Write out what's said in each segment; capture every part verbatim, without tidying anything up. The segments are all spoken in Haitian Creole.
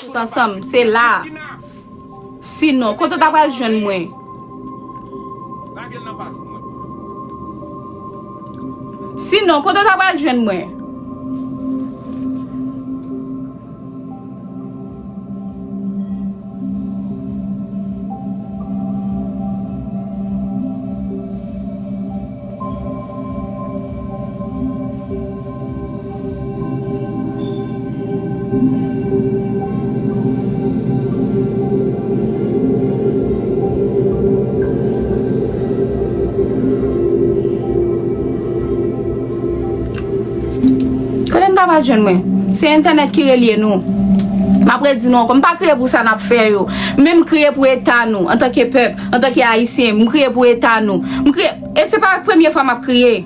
Tout ansanm, se la. Sinon, kote w ta pral jwenn mwen? Sinon, kote w ta pral jwenn mwen? Kote n ta pral jwenn mwen? Se entènèt ki relye nou. M ap redi nou ankò, m pa kriye pou sa n ap fè yo. Men m kriye pou eta nou, antanke pèp, antanke ayisyen. M kriye pou eta nou. M kriye, e se pa premye fwa m ap kriye.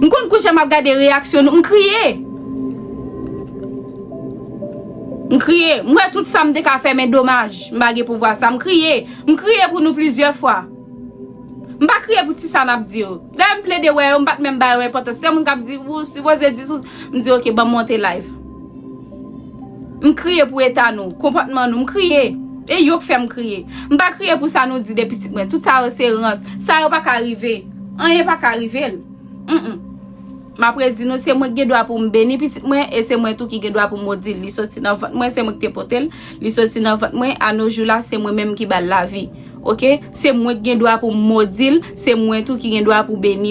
M konn kou jan m ap gade reyaksyon nou, m kriye. M kriye. M wè tout sa m te ka fè, men domaj, m pa gen pouvwa sa. M kriye. M kriye pou nou plizyè fwa. M pa kriye pou ti sa n ap di yo. Dayè m plede wè yo, m pa t menm ba yo enpòtans. Se moun k ap di, ou sipoze di sou, m di, "Ok, ban m monte live." M kriye pou eta nou, konpòtman nou, m kriye. E yo k fè m kriye. M pa kriye pou sa nou di de pitit mwen. Tout sa yo se rans. Sa yo pa ka rive. Anyen pa ka rive l. Mm-mm. M ap redi nou, se mwen ki gen dwa pou m beni pitit mwen, e se mwen tou ki gen dwa pou m modi l. Li soti nan vant mwen, se mwen ki te pote l. Li soti nan vant mwen, a no jou la, se mwen menm ki ba l lavi. Oke? Se mwen ki gen dwa pou m modi l, se mwen tou ki gen dwa pou beni l.